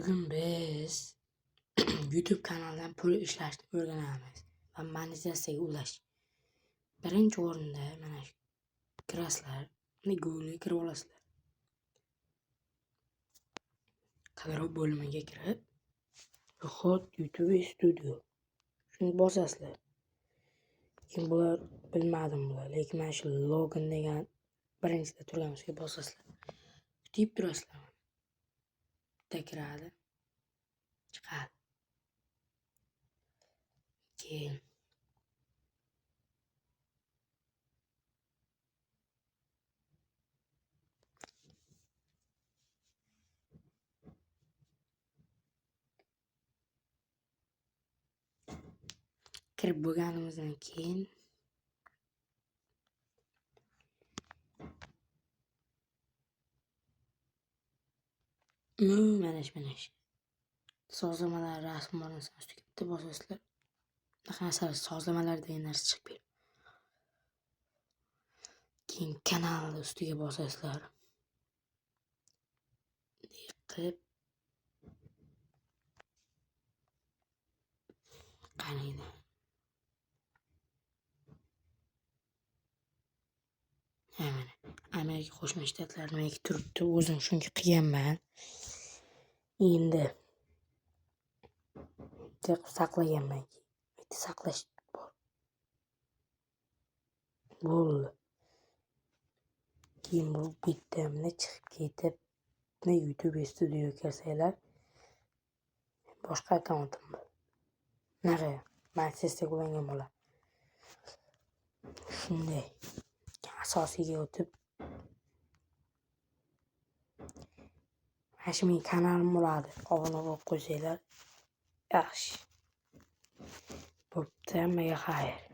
Bugun biz YouTube kanalidan pul ishlashni o'rganamiz va monetizatsiyaga ulash. Birinchi o'rinda mana shu kirasizlar, Google'ga kirib olasizlar. Qidiruv bo'limiga kirib, Vhod YouTube Studio. Shuni bosasizlar. Keyin bular bilmadim bular, lekin mana shu login degan birinchida turgan ustiga bosasizlar. Kutib turasizlar. Bitta kiradi, chiqadi. Keyin kirib bo'lganimizdan keyin mana shu sozlamalar rasm bor narsani ustiga bitta bosasizlar. Bunaqa narsalar sozlamalar degan narsa chiqib keladi. Keyin kanal ustiga bosasizlar. Qilib qaniydi? Ha, mana Amerika Qo'shma Shtatlariniki turibdi. O'zim shunga qilganman. Endi bitta qilib saqlaganman. Bitta saqlash bor. Bo'ldi. Keyin bu bittamni chiqib ketib, YouTube Studio kirsanglar, boshqa akkauntim bu. Bunaqa monetizatsiyaga ulangan bo'ladi. Shunday asosiyga o'tib mana shu mening kanalim bo'ladi. Obuna bo'lib qo'ysanglar yaxshi. Bo'pti, hammaga xayr.